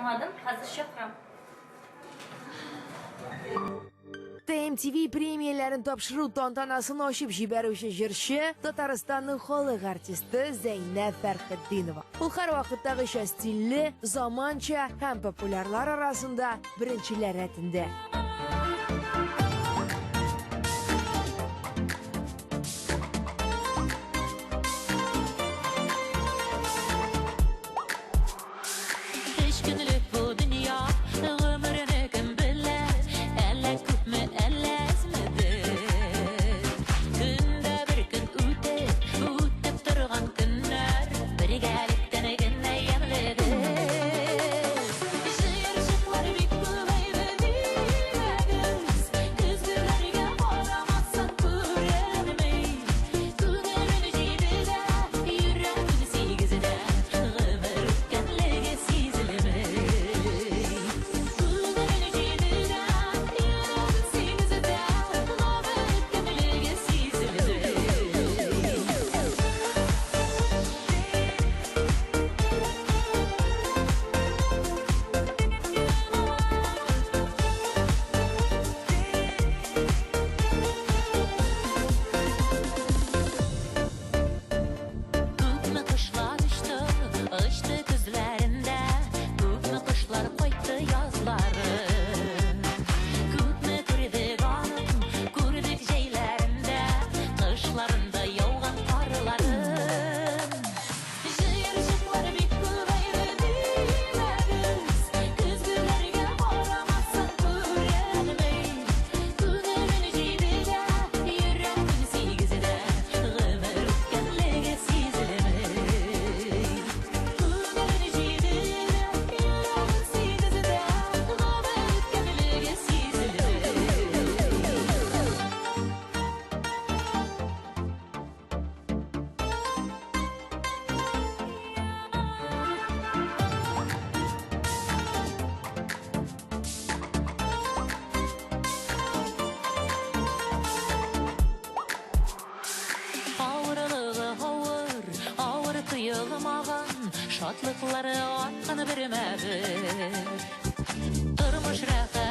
Аңладым, хәзер чакырам. ТМТВ премияләрен тапшыру тантанасын ачып җибәрүче җырчы Татарстанның халык артисты Зәйнәб Фәрхетдинова. Ул һәрвакыттагыча стильле, заманча һәм популярлар арасында беренчеләр рәтендә. Өч көнлек бу дөнья, гомерне кем белә, әллә күпме, әллә әзмедер. Көндә бер көн үтеп, үтеп торган көннәр, бергәлектән генә ямьледер. Җыерчыклар бик күбәйде димәгез, көзгеләргә карамасаң күренми. Күңелен җиде дә, йөрәген сигездә, гомер үткәнлеге сизелми. Күңелен җиде дә, йөрәген сигездә, гомер үткәнлеге сизелми. Күпме кошлар очты, очты көзләрендә, күпме кошлар кайтты язлары. Күпме күрдек аның, күрдек җәйләрендә, кышларында яуган карларын. Җыерчыклар бик күбәйде димәгез, көзгеләргә карамасаң күренми. Күңелен җиде дә, йөрәген сигездә, гомер үткәнлеге сизелми. Күңелен җиде дә, йөрәген сигездә, гомер үткәнлеге сизелми. Авырлыгы авыр, авыр тоелмаган, шатлыклары арткан бермә-бер. Тормыш рәхәт.